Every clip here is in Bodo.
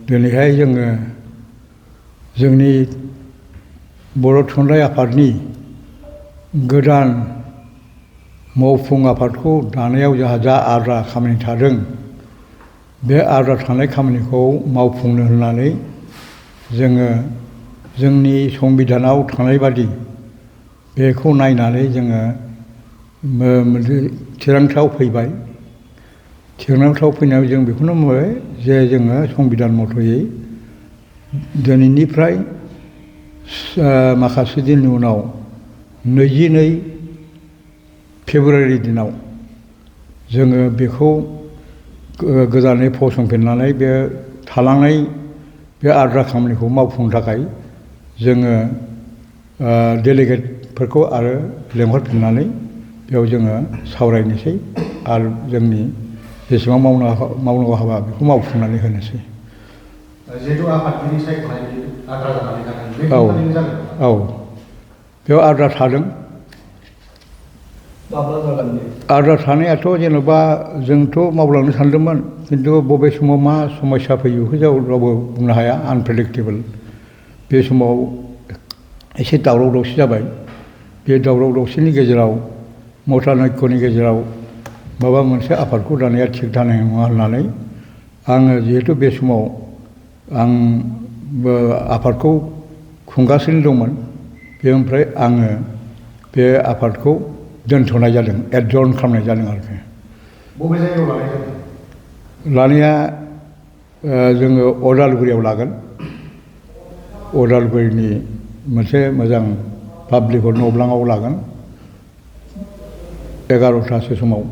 दिनैहाय जोङो जोंनि बर' थुनलाइ आफादनि गोदान मावफुं आफादखौ दानायाव जोंहा जा आद्रा खामानि थादों बे आद्रा थानाय खामानिखौ मावफुंनो होननानै जोङो जोंनि संबिधानाव थानाय बादि बेखौ नायनानै जोङो मोनसे थिरांथायाव फैबाय। थिरांथायाव फैनायाव जों बेखौनो बुंबाय जे जोङो संबिधान मथयै दिनैनिफ्राय माखासे दिननि उनाव 22 फेब्रुवारि दिनाव जोङो बेखौ गोदानै फसंफिननानै बे थालांनाय बे आद्रा खामानिखौ मावफुंनो थाखाय जोङो डेलिगेटफोरखौ आरो लेंहरफिननानै बेयाव जोङो सावरायनोसै आरो जोंनि जेसेबां मावनांगौ हाबा बेखौ मावफुंनानै होनोसै। जिहेतु आफादगिरि सायख'नाय आद्रा जानानै थादों बे खामानिनि जागोन। औ बेयाव आद्रा थादों। आद्रा थानायाथ' जेन'बा जोंथ' मावलांनो सानदोंमोन खिन्थु बबे समाव मा समस्या फैयो बेखौ जों रावबो बुंनो हाया, आनप्रेडिक्टेबल। बे समाव एसे दावराव दावसि जाबाय। बे दावराव दावसिनि गेजेराव मतानैक्यनि गेजेराव माबा मोनसे आफादखौ दानाया थिग जानाय नङा होननानै आङो जिहेतु बे समाव आं आफादखौ खुंगासिनो दंमोन बेनिफ्राय आङो बे आफादखौ दोनथ'नाय जादों, एडजर्न खालामनाय जादों आरोखि। बबे जायगायाव लानाय जादों? लानाया जोङो अदालगुरियाव लागोन। अदालगुरिनि मोनसे मोजां पाब्लिक न'ब्लाङाव लागोन 11टासो समाव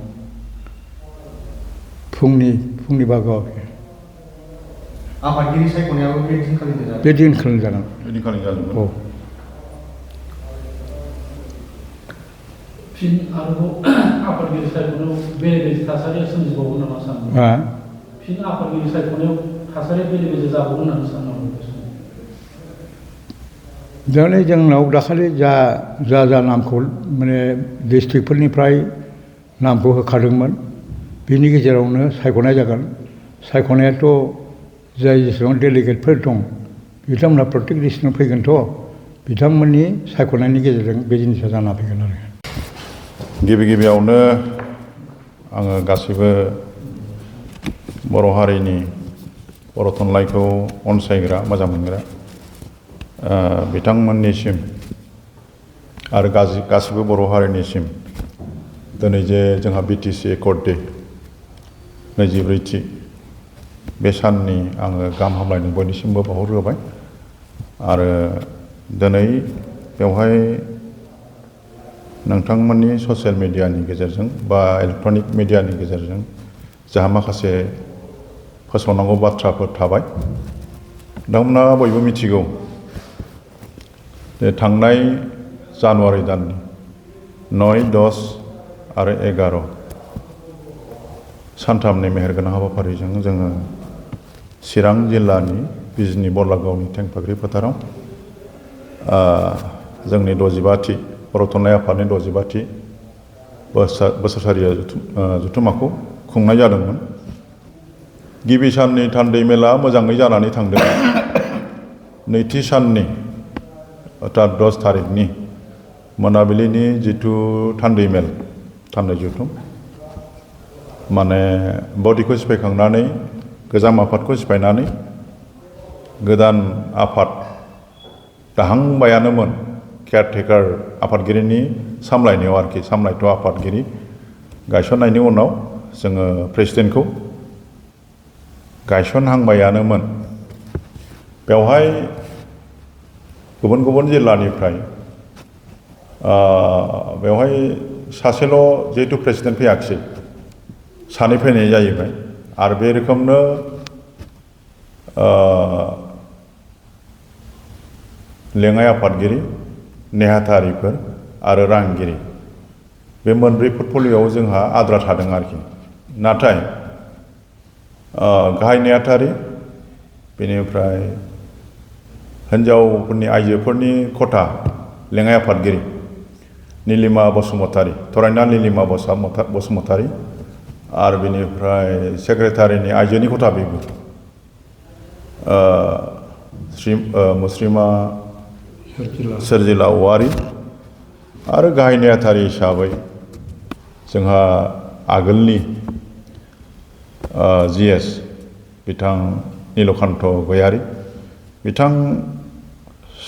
फुंनि बाहागोआव। आफादगिरि सायख'नायाबो बे दिनखालिनो जागोन? बे दिनखालिनो जागोन। औ। फिन आरोबाव आफादगिरि सायख'नायाव बेले बेजे थासारिया सोमजिबावगोन नामा सानो? फिन आफादगिरि सायख'नायाव थासारिया बेले बेजे जाबावगोन होननानै सानो नामा? दालाय जोंनाव दाखालि जा नामखौ माने डिस्ट्रिक्टफोरनिफ्राय नामखौ होखादोंमोन बिनि गेजेरावनो सायख'नाय जागोन। सायख'नायाथ' जाय जेसेबां डेलिगेटफोर दं बिथांमोनहा प्रत्येक डिस्ट्रिक्टआव फैगोनथ' बिथांमोननि सायख'नायनि गेजेरजों बे जिनिसा जाना फैगोन आरो। गिबियावनो आङो गासैबो बर' हारिनि बर' थुनलाइखौ अनसायग्रा मोजां मोनग्रा बिथांमोननिसिम आरो गासिबो बर' हारिनिसिम दिनै जे जोंहा BTC एकर्ड डे 24थि बे साननि आङो गाहाम हामलायनाय बयनिसिमबो बावहरग्रोबाय। आरो दिनै बेवहाय नोंथांमोननि ससियेल मिडियानि गेजेरजों बा इलेक्ट्रनिक मिडियानि गेजेरजों जोंहा माखासे फोसावनांगौ बाथ्राफोर थाबाय। नोंथांमोना बयबो मिथिगौ जे थांनाय जानुवारि दाननि 9, 10 आरो 11 सानथामनि मेहेरगोनां हाबाफारिजों जोङो चिरां जिल्लानि बिजनी बरलागावनि थेंफाख्रि फोथाराव जोंनि 65थि बर' थुनलाइ आफादनि 65थि बोसोरसालिया जथुम्माखौ खुंनाय जादोंमोन। गिबि साननि थान्दै मेला मोजाङै जानानै थांदों। नैथि साननि अर्थात 10 थारिखनि मोनाबिलिनि जिथु थान्दै मेल थान्दै जथुम माने बडिखौ सिफायखांनानै गोजाम आफादखौ सिफायनानै गोदान आफाद दाहांबायानोमोन केयारटेकार आफादगिरिनि सामलायनायाव आरोखि, सामलायथ' आफादगिरि गायसननायनि उनाव जोङो प्रेसिडेन्टखौ गायसनहांबायानोमोन। बेवहाय गुबुन गुबुन जिल्लानिफ्राय बेवहाय सासेल' जिहेतु प्रेसिडेन्ट फैयाखिसै, सानै फैनाय जाहैबाय। आरो बे रोखोमनो लेङाइ आफादगिरि, नेहाथारिफोर आरो रांगिरि बे मोनब्रै पर्टफलिय'आव जोंहा आद्रा थादों आरोखि। नाथाय गाहाय नेहाथारि, बेनिफ्राय हिन्जावफोरनि आइजोफोरनि खथा लेङाइ आफादगिरि नीलिमा बसुमतारी, थरायना नीलिमा बसुमतारी आरो बेनिफ्राय सेक्रेटारिनि आइजोनि खथा बेबो मुस्रिमा सोरजिला औवारि आरो गाहाय नेहाथारि हिसाबै जोंहा आगोलनि GS बिथां नीलकान्त गयारि बिथां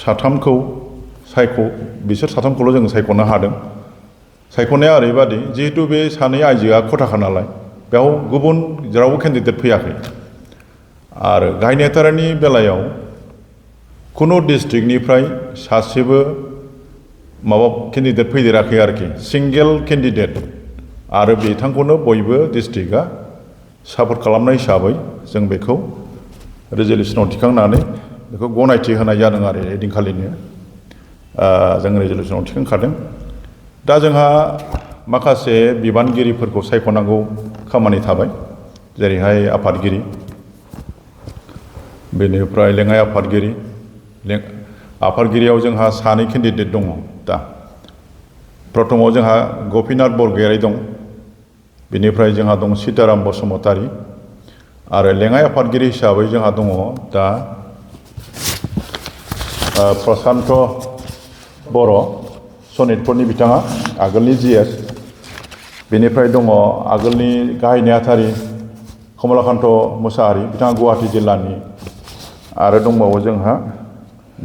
साथामखौ बिसोर साथामखौल' जों सायख'नो हादों। सायख'नाया ओरैबादि जिहेतु बे सानै आइजोआ खथाखा नालाय बेयाव गुबुन जेरावबो केन्डिडेट फैयाखै आरो गाहाय नेहाथारिनि बेलायाव खुनु डिस्ट्रिक्टनिफ्राय सासेबो माबा केन्डिडेट फैदेराखै आरोखि सिंगेल केन्डिडेट आरो बिथांखौनो बयबो डिस्ट्रिक्टआ सापर्ट खालामनाय हिसाबै जों बेखौ रेजलिउसनाव थिखांनानै बेखौ गनायथि होनाय जादों आरो ओइदिनखालिनो जों रेजलिउसनाव थिखांखादों। दा जोंहा माखासे बिबानगिरिफोरखौ सायख'नांगौ खामानि थाबाय जेरैहाय आफादगिरि बेनिफ्राय लेङाइ आफादगिरियाव जोंहा सानै केन्डिडेट दङ। दा प्रथमाव जोंहा गपिनाथ बरगयारि दं बेनिफ्राय जोंहा दं सीताराम बसुमतारी आरो लेङाइ आफादगिरि हिसाबै जोंहा दङ दा प्रसान्त बर' सनितपुरनि बिथाङा आगोलनि GS बेनिफ्राय दङ आगोलनि गाहाय नेहाथारि कमलाकान्त मुसाहारि बिथाङा गुवाहाटि जिल्लानि आरो दंबावो जोंहा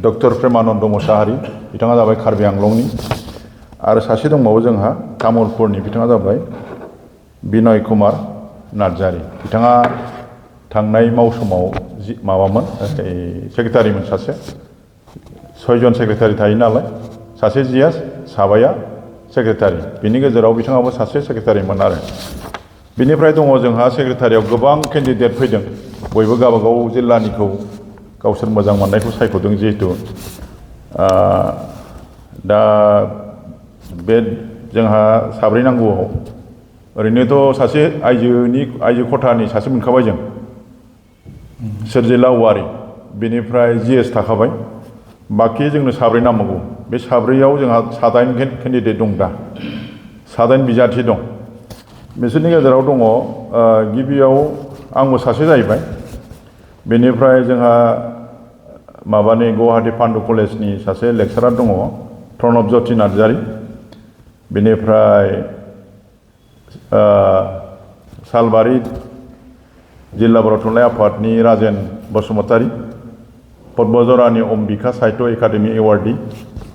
डक्टर प्रेमानन्द मुसाहारि बिथाङा जाबाय कार्बि आंलंनि आरो सासे दंबावो जोंहा तामुलपुरनि बिथाङा जाबाय बिनय कुमार नार्जारि बिथाङा थांनाय मावसुमाव माबामोन सेक्रेटारिमोन सासे 6 जन सेक्रेटारि थायो नालाय सासे GS साबाया सेक्रेटारि बिनि गेजेराव बिथाङाबो सासे सेक्रेटारिमोन आरो बिनिफ्राय दङ जोंहा सेक्रेटारियाव गोबां केन्डिडेट फैदों बयबो गावबागाव जिल्लानिखौ गावसोर मोजां मोननायखौ सायख'दों जिहेतु दा बे जोंहा साब्रै नांगौआव ओरैनोथ' सासे आइजो खथानि सासे मोनखाबाय जों सोरजिला औवारि बेनिफ्राय GS थाखाबाय बाखि जोंनो साब्रै नांबावगौ बे साब्रैयाव जोंहा 7 केन्डिडेट दं दा 7 बिजाथि दं बिसोरनि गेजेराव दङ गिबियाव आंबो सासे जाहैबाय बेनिफ्राय जोंहा माबानि गुवाहाटि पान्डु कलेजनि सासे लेक्सारार दङ प्रणब ज्योति नार्जारि बेनिफ्राय सालबारि जिल्ला बर' थुनलाइ आफादनि राजेन बसुमतारी पद्मजरानि अम्बिका साहित्य एकाडेमि एवार्डी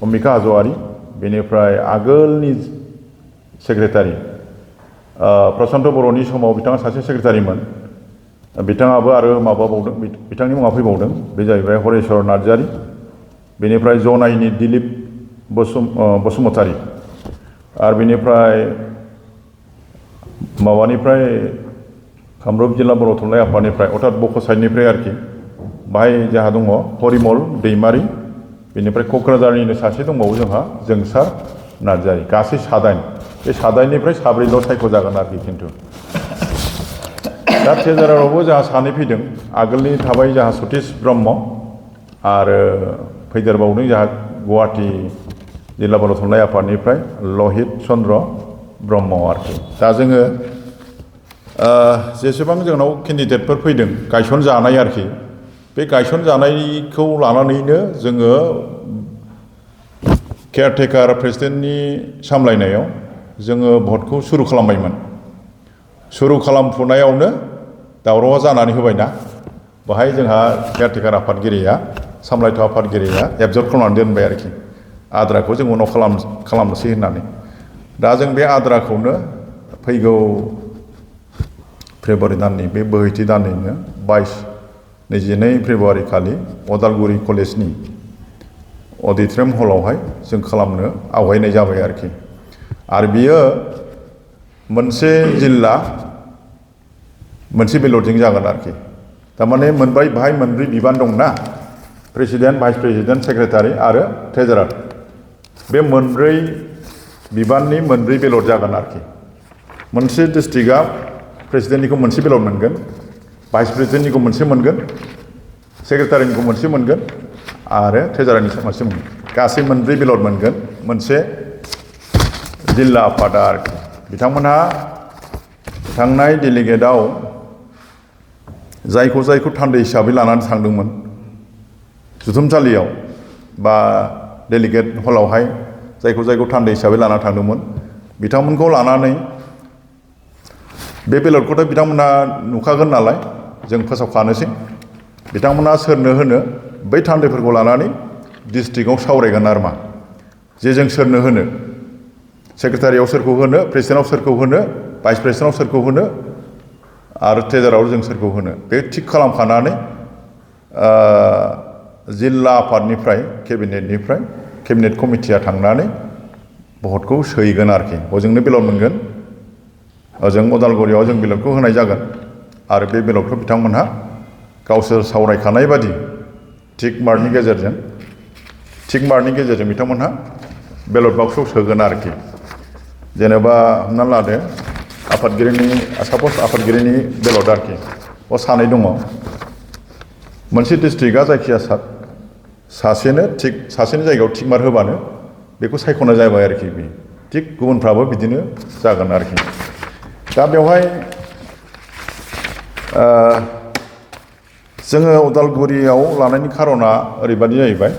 अम्बिका हाज'वारि बेनिफ्राय आगोलनि सेक्रेटारि प्रसान्त बर'नि समाव बिथाङा सासे सेक्रेटारिमोन बिथाङाबो आरो माबाबावदों बिथांनि मुङा फैबावदों बे जाहैबाय हरेश्वर नार्जारि बेनिफ्राय जनाइनि दिलीप बसुमतारी आरो बेनिफ्राय माबानिफ्राय कामरुप जिल्ला बर' थुनलाइ आफादनिफ्राय अर्थात बक' साइडनिफ्राय आरोखि बाहाय जोंहा दङ हरिमल दैमारि बेनिफ्राय क'क्राझारनिनो सासे दंबावो जोंहा जोंसार नार्जारि गासै 7 बे 7निफ्राय साब्रैल' सायख'जागोन आरोखि खिन्थु दा ट्रेजारारावबो जोंहा सानै फैदों आगोलनि थाबाय जोंहा सतीश ब्रह्म आरो फैदेरबावदों जोंहा गुवाहाटि जिल्ला बर' थुनलाइ आफादनिफ्राय लहित चन्द्र ब्रह्म आरोखि दा जोङो जेसेबां जोंनाव केन्डिडेटफोर फैदों गायसनजानाय आरोखि बे गायसनजानायखौ लानानैनो जोङो केयारटेकार प्रेसिडेन्टनि सामलायनायाव जोङो भटखौ सुरु खालामबायमोन सुरु खालामफुनायावनो दावरावआ जानानै होबायना बेहाय जोंहा केयारटेकार आफादगिरिया सामलायथाव आफादगिरिया एबजर्ब खालामनानै दोनबाय आरोखि आद्राखौ जों उनाव खालामनोसै होननानै दा जों बे आद्राखौनो फैगौ फेब्रुवारि दाननि बे बोहैथि दाननिनो 22 फेब्रुवारि खालि अदालगुरि कलेजनि अडिट'रियाम हलावहाय जों खालामनो आवगायनाय जाबाय आरोखि आरो बियो मोनसे जिल्ला मोनसे बेलटजों जागोन आरोखि थारमाने बाहाय मोनब्रै बिबान दंना प्रेसिडेन्ट भाइस प्रेसिडेन्ट सेक्रेटारि आरो ट्रेजारार बे मोनब्रै बिबाननि मोनब्रै बेलट जागोन आरोखि मोनसे डिस्ट्रिक्टआ प्रेसिडेन्टनिखौ मोनसे बेलट मोनगोन भाइस प्रेसिडेन्टनिखौ मोनसे मोनगोन सेक्रेटारिनिखौ मोनसे मोनगोन आरो ट्रेजारारनि मोनसे मोनगोन गासै मोनब्रै बेलट मोनगोन मोनसे जिल्ला आफादा आरोखि बिथांमोनहा थांनाय डेलिगेटआव जायखौ थान्दै हिसाबै लानानै थांदोंमोन जुथुमसालियाव बा डेलिगेट हलावहाय जायखौ थान्दै हिसाबै लाना थांदोंमोन बिथांमोनखौ लानानै बे बेलटखौथ' बिथांमोना नुखागोन नालाय जों फोसावखानोसै बिथांमोना सोरनो होनो बै थान्दैफोरखौ लानानै डिस्ट्रिक्टआव सावरायगोन आरो मा जे जों सोरनो होनो सेक्रेटारियाव सोरखौ होनो प्रेसिडेन्टआव सोरखौ होनो भाइस प्रेसिडेन्टआव सोरखौ होनो आरो ट्रेजाराव जों सोरखौ होनो बे थिग खालामखानानै जिल्ला आफादनिफ्राय केबिनेट कमिटिया थांनानै भटखौ सोहैगोन आरोखि हजोंनो बेलट मोनगोन ओजों अदालगुरियाव जों बेलटखौ होनाय जागोन आरो बे बेलटखौ बिथांमोनहा गावसोर सावरायखानाय बादि थिक मार्कनि गेजेरजों बिथांमोनहा बेलट बाक्सआव सोगोन आरोखि जेनेबा हमना लादो आफादगिरिनि बेलट आरोखि सानै दङ मोनसे डिस्ट्रिक्टआ जायखिया सासेनि जायगायाव थिक मार्क होबानो बेखौ सायख'नाय जाबाय आरोखि बे थिक गुबुनफ्राबो बिदिनो जागोन आरोखि दा बेवहाय जोङो उदालगुरियाव लानायनि खारना ओरैबादि जाहैबाय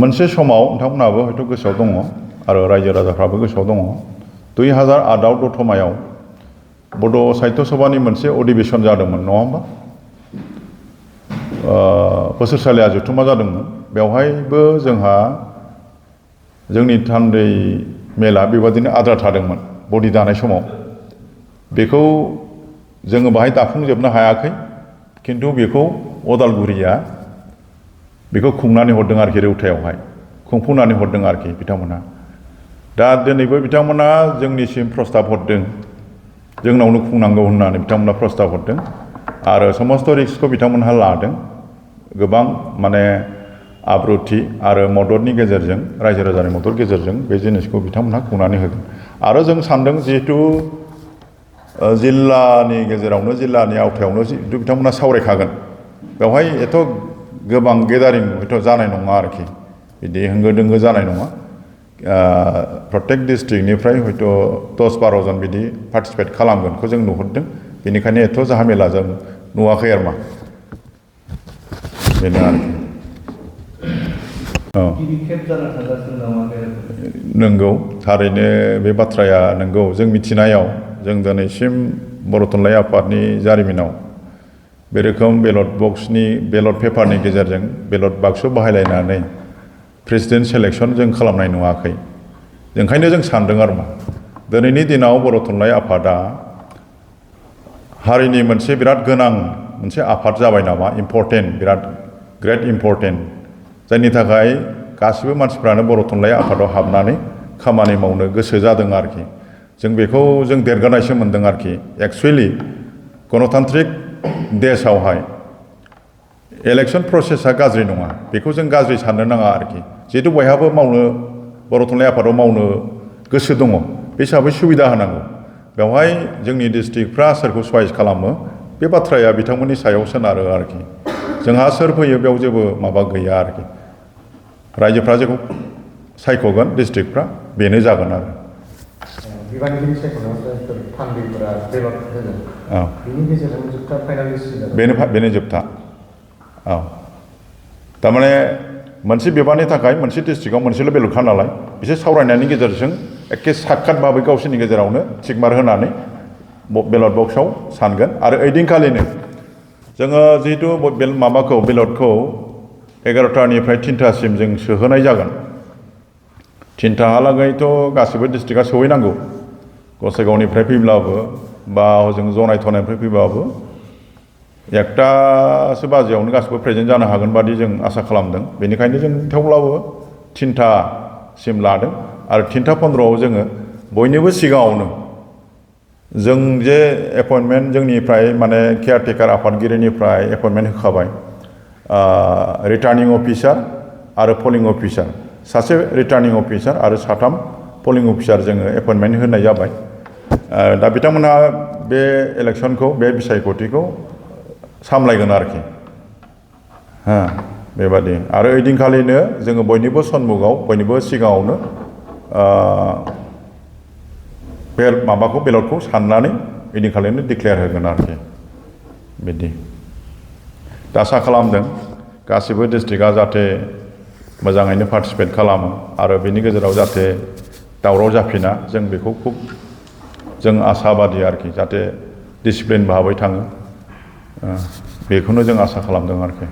मोनसे समाव नोंथांमोनहाबो हयथ' गोसोआव दङ आरो रायजो राजाफ्राबो गोसोआव दङ 2008आव दतमायाव बड' साहित्य सभानि मोनसे अधिवेशन जादोंमोन नङा होमबा बोसोरसालिया जथुमा जादोंमोन बेवहायबो जोंनि थान्दै मेला बेबादिनो आद्रा थादोंमन बडि दानाय समाव बेखौ जोङो बाहाय दाफुंजोबनो हायाखै किन्तु बेखौ अदालगुरिया बेखौ खुंनानै हरदों आरोखि रौतायावहाय खुंफुंनानै हरदों आरोखि बिथांमोनहा दा दिनैबो बिथांमोना जोंनिसिम प्रस्ताब हरदों जोंनावनो खुंनांगौ होननानै बिथांमोना प्रस्ताब हरदों आरो समस्त रिक्सखौ बिथांमोनहा लादों गोबां माने आब्रुथि आरो मददनि गेजेरजों रायजो राजानि मदद गेजेरजों बे जिनिसखौ बिथांमोनहा खुंनानै होगोन आरो जों सानदों जिहेतु जिल्लानि गेजेरावनो जिल्लानि आवथायावनो जिहेतु बिथांमोना सावरायखागोन बेवहाय एथ' गोबां गेदारिं हयथ' जानाय नङा आरोखि बिदि होंगो दोंगो जानाय नङा प्रत्येक डिस्ट्रिक्टनिफ्राय हयथ' 10-12 जन बिदि पार्टिसिपेट खालामगोनखौ जों नुहुरदों बेनिखायनो एथ' जाहामेला जों नुवाखै आरो मा बेनो आरोखि नंगौ थारैनो बे बाथ्राया नंगौ जों मिथिनायाव जों दिनैसिम बर' थुनलाइ आफादनि जारिमिनाव बे रोखोम बेलट पेपारनि गेजेरजों बेलट बाक्सु बाहायलायनानै प्रेसिडेन्ट सेलेक्सन जों खालामनाय नुवाखै ओंखायनो जों सानदों आरो मा दिनैनि दिनाव बर' थुनलाइ आफादा हारिनि मोनसे बिराद गोनां मोनसे आफाद जाबाय नामा इम्पर्टेन्ट बिराद ग्रेट इम्पर्टेन्ट जायनि थाखाय गासिबो मानसिफ्रानो बर' थुनलाइ आफादाव हाबनानै खामानि मावनो गोसो जादों आरोखि जों बेखौ जों देरगानायसो मोनदों आरोखि एक्सुवेलि गणतान्त्रिक देशआवहाय इलेक्शन प्रसेसा गाज्रि नङा बेखौ जों गाज्रि साननो नाङा आरोखि जिहेतु बयहाबो मावनो बर' थुनलाइ आफादाव मावनो गोसो दङ बे हिसाबै सुबिदा होनांगौ बेवहाय जोंनि डिस्ट्रिक्टफ्रा सोरखौ चয়েस खालामो बे बाथ्राया बिथांमोननि सायाव सोनारो आरोखि जोंहा सोर फैयो बेयाव जेबो माबा गैया आरोखि रायजोफ्रा जेखौ सायख'गोन डिस्ट्रिक्टफ्रा बेनो जागोन आरो बिबानगिरि सायख'नायाव थान्दैफोरा बेलट होगोन बिनि गेजेरजों जोबथा फाइनाल डिसिजन बेनो जोबथा औ थारमाने मोनसे बिबाननि थाखाय मोनसे डिस्ट्रिक्टआव मोनसेल' बेलटखा नालाय बिसोर सावरायनायनि गेजेरजों एखे साक्षात भाबै गावसोरनि गेजेरावनो थिक मार्क होनानै बेलट बक्सआव सानगोन आरो ओइदिनखालिनो जोङो जिहेतु बेलटखौ 11टानिफ्राय 3टासिम जों सोहोनाय जागोन 3टाहालागैथ' गासिबो डिस्ट्रिक्टआ सहैनांगौ गसाइगावनिफ्राय फैब्लाबो बा हजों जनायथनायनिफ्राय फैब्लाबो 1टासो बाजियावनो गासिबो प्रेजेन्ट जानो हागोन बादि जों आसा खालामदों बेनिखायनो जों थेवब्लाबो 3टासिम लादों आरो 3:15 जोङो बयनिबो सिगाङावनो जों जे एपइन्टमेन्ट जोंनिफ्राय माने केयारटेकार आफादगिरिनिफ्राय एपइन्टमेन्ट होखाबाय रिटार्निं अफिसार आरो पलिं अफिसार सासे रिटार्निं अफिसार आरो 3 पलिं अफिसार जोङो एपइन्टमेन्ट होनाय जाबाय दा बिथांमोनहा बे इलेक्सनखौ बे बिसायख'थिखौ सामलायगोन आरोखि बेबादि आरो ओइदिनखालिनो जोङो बयनिबो सन्मुखआव बयनिबो सिगाङावनो बे बेलटखौ साननानै ओइदिनखालिनो डिक्लेयार होगोन आरोखि बिदि दा आसा खालामदों गासिबो डिस्ट्रिक्टआ जाहाथे मोजाङैनो पार्टिसिपेट खालामो आरो बेनि गेजेराव जाहाथे दावराव जाफिना जों बेखौ खुब जों आसाबादि आरोखि जाहाथे डिसिप्लिन भाबै थाङो बेखौनो जों आसा खालामदों आरोखि